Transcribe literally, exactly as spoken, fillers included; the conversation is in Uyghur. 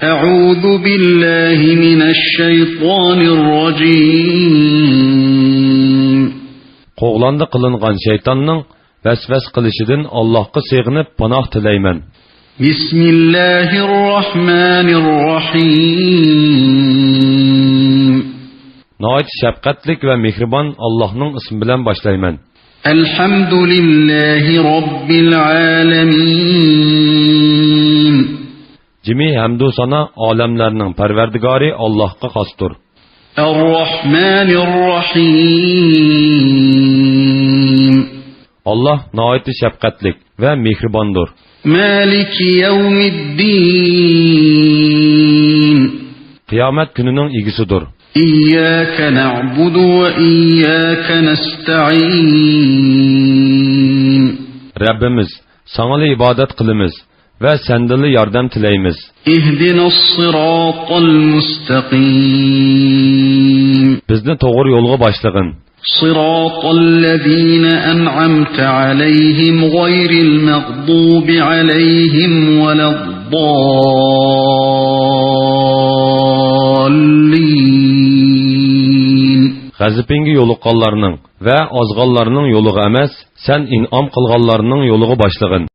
أعوذ بالله من الشيطان الرجيم. قوغلاندى قىلىنغان شەيتاننىڭ ۋەسۋەسە قىلىشىدىن ئاللاھقا سېغىنىپ پاناھ تىلەيمەن. بسم الله الرحمن الرحيم. ناھايىتى شەپقەتلىك ۋە مېھرىبان ئاللاھنىڭ ئىسمى بىلەن باشلايمەن. الحمد لله رب العالمين. جىمى ھەمدۇ سانا ئالەملەرنىڭ پەرۋەردىگارى ئاللاھقا خاستۇر. الرحمن الرحيم. ئاللاھ ناھايىتى شەپقەتلىك ۋە مېھرىباندۇر. مالك يوم الدين. قىيامەت كۈنىنىڭ ئىگىسىدۇر. إياك نعبد وإياك نستعين. رەببىمىز، ساڭىلا ئىبادەت قىلىمىز ۋە سەندىنلا ياردەم تىلەيمىز. اهدنا الصراط المستقيم. بىزنى توغرا يولغا باشلىغىن. صراط الذين أنعمت عليهم غير المغضوب عليهم ولا الضالين. غەزىپىڭگە يولۇققانلارنىڭ ۋە ئازغانلارنىڭ يولىغا ئەمەس، سەن ئىنئام قىلغانلارنىڭ يولىغا باشلىغىن.